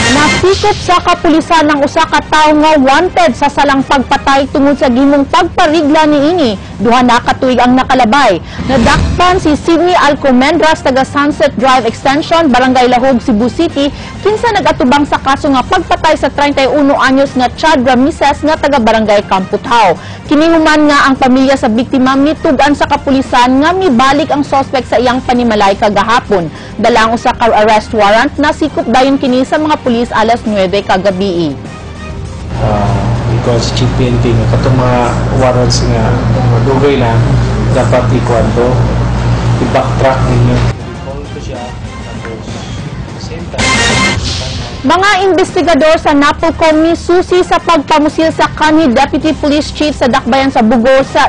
Nasikop sa kapulisan ng usa ka tawo nga wanted sa salang pagpatay tungod sa gimong pagparigla niini. 2 na ka tuig ang nakalabay. Nadakpan si Sidney Alcomendras, taga Sunset Drive Extension, Barangay Lahug, Cebu City, kinsa nagatubang sa kaso nga pagpatay sa 31 anyos nga Chad Ramises nga taga Barangay Kamputhaw. Kini human nga ang pamilya sa biktima mitug-an sa kapulisan nga mibalik ang sospek sa iyang panimalay kagahapon. Dala ang usa ka arrest warrant, nasikop dayon kini sa mga pulis alas 9 kagabi. Because Chief PNP nga katong mga warrants nga madugay na, dapat ikuan to, i-backtrack ninyo. Call ko siya, tapos at the same time Mga investigador sa NAPOLCOM misusi sa pagpamusil sa kanhi Deputy Police Chief sa Dakbayan sa Bugo sa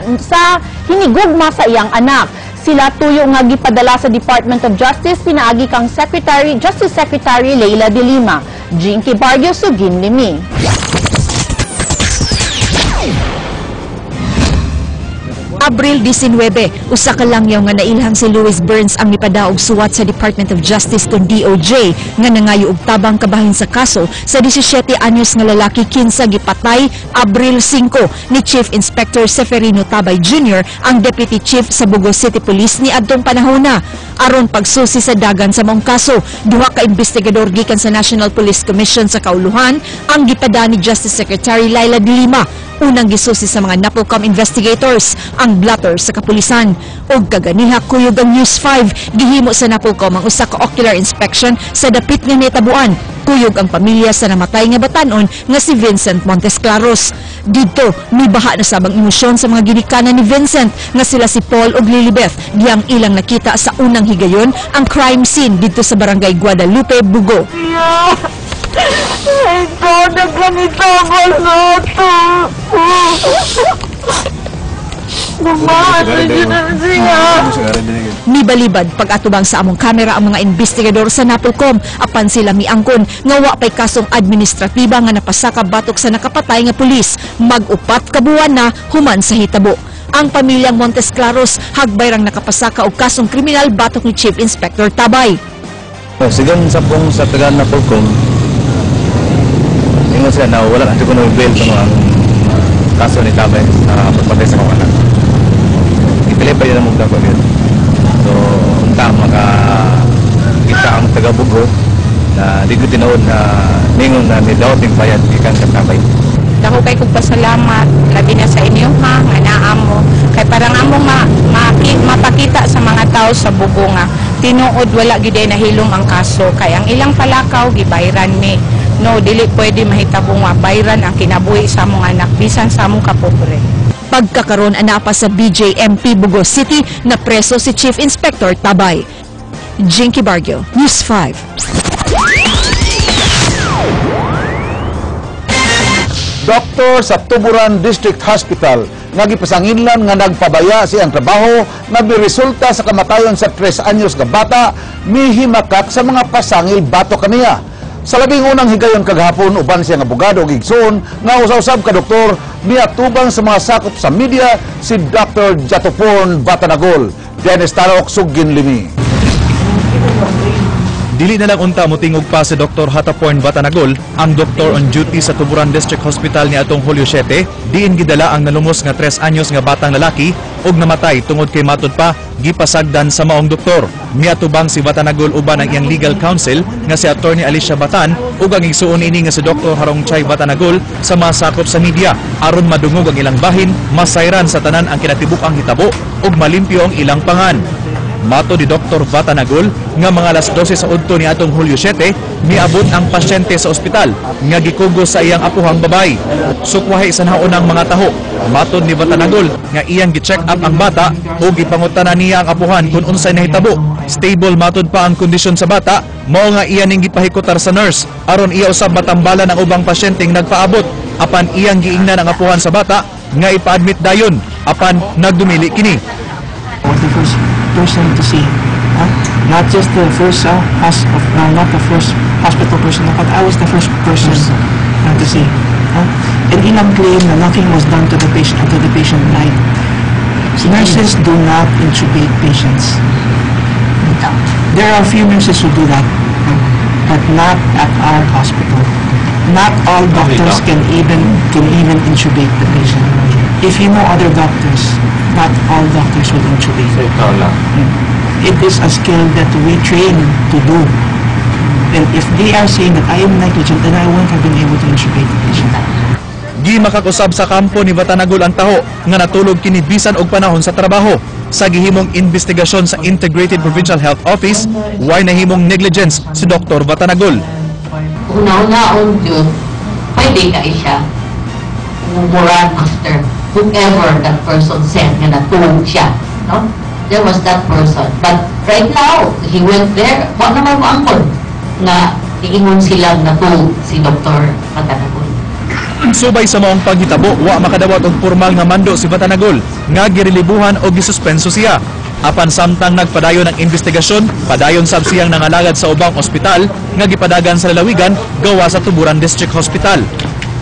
hinigugma sa iyang anak. Sila tuyo nga gipadala sa Department of Justice pinaagi kang Justice Secretary Leila de Lima. Jinky Barrio, sugin limi. Abril 19, usa ka langyaw nga nailhang si Louis Burns ang mipadaog suwat sa Department of Justice kon DOJ nga nangayo og tabang kabahin sa kaso sa 17 anyos nga lalaki kinsa gipatay Abril 5 ni Chief Inspector Seferino Tabay Jr., ang Deputy Chief sa Bogo City Police ni adtong panahona. Aron pagsusi sa dagan sa maong kaso, duha ka investigador gikan sa National Police Commission sa kauluhan ang gipada ni Justice Secretary Leila de Lima. Unang gisusi sa mga NAPOLCOM investigators ang blotter sa kapulisan. Og kaganiha, kuyog ang News 5, gihimo sa NAPOLCOM ang usa ka ocular inspection sa dapit nga nitabuan. Kuyog ang pamilya sa namatay nga batanon nga si Vincent Montesclaros. Didto, mibaha na sabang emosyon sa mga ginikanan ni Vincent nga sila si Paul ug Lilibeth diyang ilang nakita sa unang higayon ang crime scene didto sa Barangay Guadalupe, Bugo. Ikaw na ganito ako nato. Nibalibad pag-atubang sa among kamera ang mga investigador sa NAPOLCOM apan sila miangkon nga wa pay kasong administratiba nga napasaka batok sa nakapatay nga pulis. Mag-upat ka buwan na human sa hitabo. Ang pamilyang Montesclaros hagbay rang nakapasaka og kasong kriminal batok ni Chief Inspector Tabay. Sigon sa pong sa taga NAPOLCOM, ingon sila na wala na ko bail kuno ang kaso ni Tabay sa pagpatay sa akong anak. Ipilay pa yun ang mugda ko yun. So, unta maka kita ang taga Bugo na di ko tinuod na ningon na ni daot ning bayad gikan sa Tabay. Dako kay kog pasalamat labi na sa inyo ha nga naa mo kay parang among mapakita sa mga tao sa Bugo nga tinuod wala gyud ay nahilom ang kaso kay ang ilang palakaw gibayran mi. No, dili pwede mahitabo nga bayran ang kinabuhi sa among anak bisan sa among kapobre. Pagkakaroon anapa sa BJMP Bugo City na preso si Chief Inspector Tabay. Jinky Barrio, News 5. Doktor sa Tuburan District Hospital nga gipasanginlan nga nagpabaya sa iyang trabaho nga miresulta sa kamatayon sa 3 anyos nga bata mihimakak sa mga pasangil batok kaniya. Sa labing unang higayon kagahapon, uban siyang abogado og igsoon nga usa-usab ka doktor, miatubang sa mga sakop sa media si Dr. Jatuporn Batanagol. Dennis Tarok, sugin limi. Dili na lang unta motingog pa si Dr. Hataporn Batanagol, ang doktor on duty sa Tuburan District Hospital ni atong Hulyo 7, diin gidala ang nalumos nga 3 anyos nga batang lalaki ug namatay tungod kay matud pa gipasagdan sa maong doktor. Miatubang si Batanagol uban ang iyang legal counsel nga si Attorney Alicia Batan ug ang igsuon ini nga si Dr. Harong Chay Batanagol sa mga sakop sa media aron madungog ang ilang bahin, masayran sa tanan ang kinatibuk-ang hitabo ug malimpyo ang ilang pangan. Mato di Dr. Batanagol nga mga alas 12 sa udto ni atong Hulyo 7, miabot ang pasyente sa ospital nga gikugo sa iyang apuhang babay. Sukwahi sa naunang mga taho. Matod ni Batanagol nga iyang gi-check up ang bata ug gipangutana niya ang apuhan kung unsay nahitabo. Stable matod pa ang kondisyon sa bata, mao nga iya ning gipahikutar sa nurse aron iya usab matambalan ang ubang pasyenteng nagpaabot. Apan iyang giingnan ang apuhan sa bata nga ipa-admit dayon apan nagdumili kini. Was the first person to see, huh? Not just the first not the first hospital person, but I was the first person to see. Huh? And ilang claim na nothing was done to the patient until the patient died. Nurses do not intubate patients. There are a few nurses who do that. Huh? But not at our hospital. Not all doctors can even intubate the patient. If you know other doctors, not all doctors will intubate. So ikaw lang. It is a skill that we train to do. And if they are saying that I am negligent, then I won't have been able to intubate the patient. Gimakak-usab sa kampo ni Batanagol ang taho nga natulog kini bisan og panahon sa trabaho. Sa gihimong investigasyon sa Integrated Provincial Health Office, way nahimong negligence si Dr. Batanagol. Una-unaon yun, pwede ka siya run after whoever that person said nga natulog siya. No? There was that person. But right now, he went there, wa naman mo angkon nga iingon silang natulog si Dr. Batanagol. Subay sa maong paghitabo, wa makadawat og formal nga mando si Batanagol nga girelibuhan o gisuspenso siya. Apan samtang nagpadayon ang investigasyon, padayon sab siyang nangalagad sa ubang ospital nga gipadagan sa lalawigan gawa sa Tuburan District Hospital.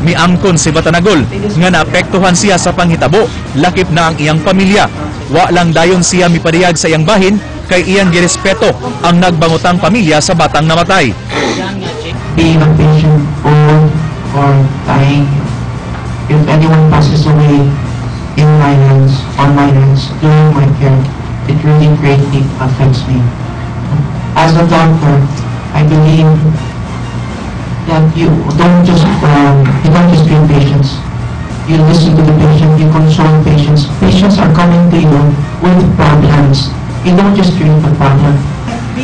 Miangkon si Batanagol nga naapektuhan siya sa panghitabo, lakip na ang iyang pamilya. Wa lang dayon siya mipadayag sa iyang bahin kay iyang girespeto ang nagbangutang pamilya sa batang namatay. Being a patient, old or dying, if anyone passes away in my hands, on my hands, during my care, it really greatly affects me. As a doctor, I believe that you don't just treat patients. You listen to the patient, you console patients. Patients are coming to you with problems. You don't just treat the problem.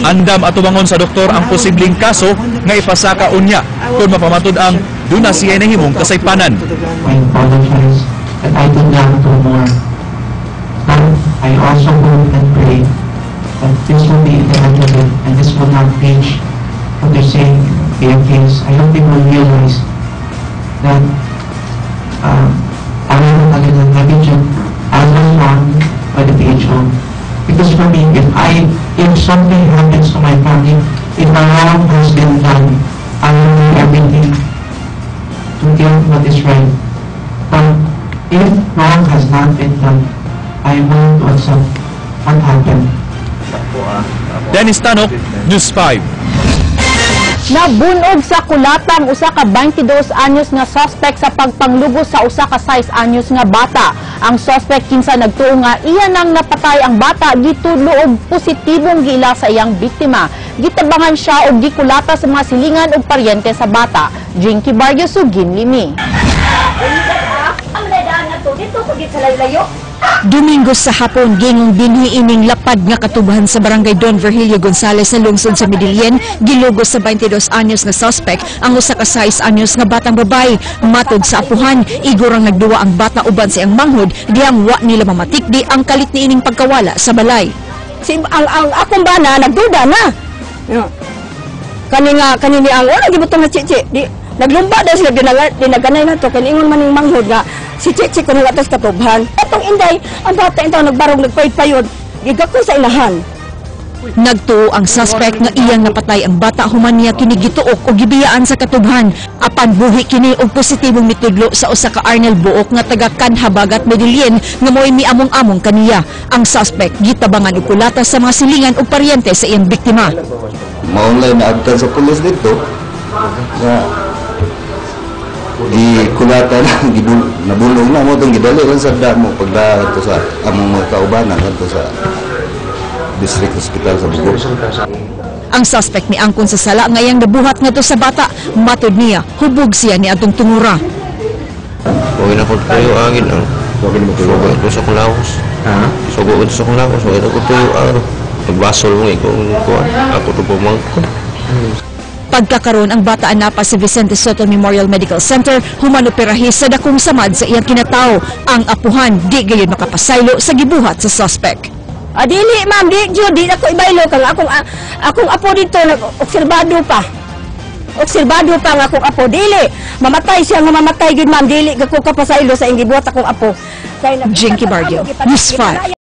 Andam atubangon sa doktor ang posibleng kaso nga ipasaka unya kung mapamatud ang duna siya nahimong kasaypanan. I apologize that I did not do more. But I also hope and pray that this will be the end of it and this will not reach what they're saying be a case. I hope people realize that I am talaga negligent as was found by the PHO. Because for me, if something happens to my family, if a wrong has been done, I will do everything to get what is right. But if wrong has not been done, I am willing to accept what happened. Dennis Tanok, News 5. Nabunog sa kulata ang usa ka 22 anyos nga suspect sa pagpanglugos sa usa ka 6 anyos nga bata. Ang suspect, kinsa nagtuo nga iya nang napatay ang bata, gitudlo og positibong giila sa iyang biktima. Gitabangan siya og gikulata sa mga silingan ug paryente sa bata. Jinky Barrios ug Ginlimi. Ang ladaan na to, dito ko gid sa layo. Domingo sa hapon, gingong dinhi ining lapad nga katubhan sa barangay Don Virgilio Gonzales sa lungsod sa Medellin, gilugos sa 22 anyos nga suspect ang usa ka 6 anyos nga batang babae. Matod sa apuhan, igorang nagduwa ang bata uban sa iyang manghod, diyang wa nila mamatikdi ang kalit niining pagkawala sa balay. Si ang akong bana nagduda na. Yo. Kani nga kani ni ang wala gibutong nga chichi. Di naglumba daw sila, dinaganay na to kay ingon man ning manghod nga si Chichi kuno atos katubhan. Atong inday ang bata intaw nagbarog, nagpayod-payod, gigako sa inahan. Nagtuo ang suspect nga iyang napatay ang bata human niya kini gituok o gibiyaan sa katubhan. Apan buhi kini og positibong mitudlo sa usa ka Arnel Buok nga taga Kanhabagat, Medellin nga mo'y miamong-among kaniya. Ang suspect gitabangan og kulata sa mga silingan ug paryente sa iyang biktima. Maunlay na abtan sa pulis dito na di kulata na nabulong na mo itong gidali lang sa damo pagda ito sa among mga kaubanan ito sa District Hospital sa Bogo. Ang suspect miangkon sa sala nga iyang nabuhat ngadto sa bata. Matod niya, hubog siya ni atong tungura. Huwag na ko tuyo agin ang. Huwag na mo tuyo. Sugo ito sa kong lawas. Ha? Sugo ito sa kong lawas. Huwag na ko tuyo ang. Nagbasol mo ikaw kuan. Ako to pumangkon. Pagkakaroon, ang bata anapa sa Vicente Soto Memorial Medical Center human operahi sa dakong samad sa iyang kinatao. Ang apuhan di gayon makapasaylo sa gibuhat sa suspect. Ah, dili ma'am, di jud, di ako ibaylo kang akong apo dito nag obserbado pa. Obserbado pa ang akong apo, dili. Mamatay siya nga mamatay gid ma'am, dili ko kapasaylo sa iyang gibuhat akong apo. Kay Jinky Barrio, News 5.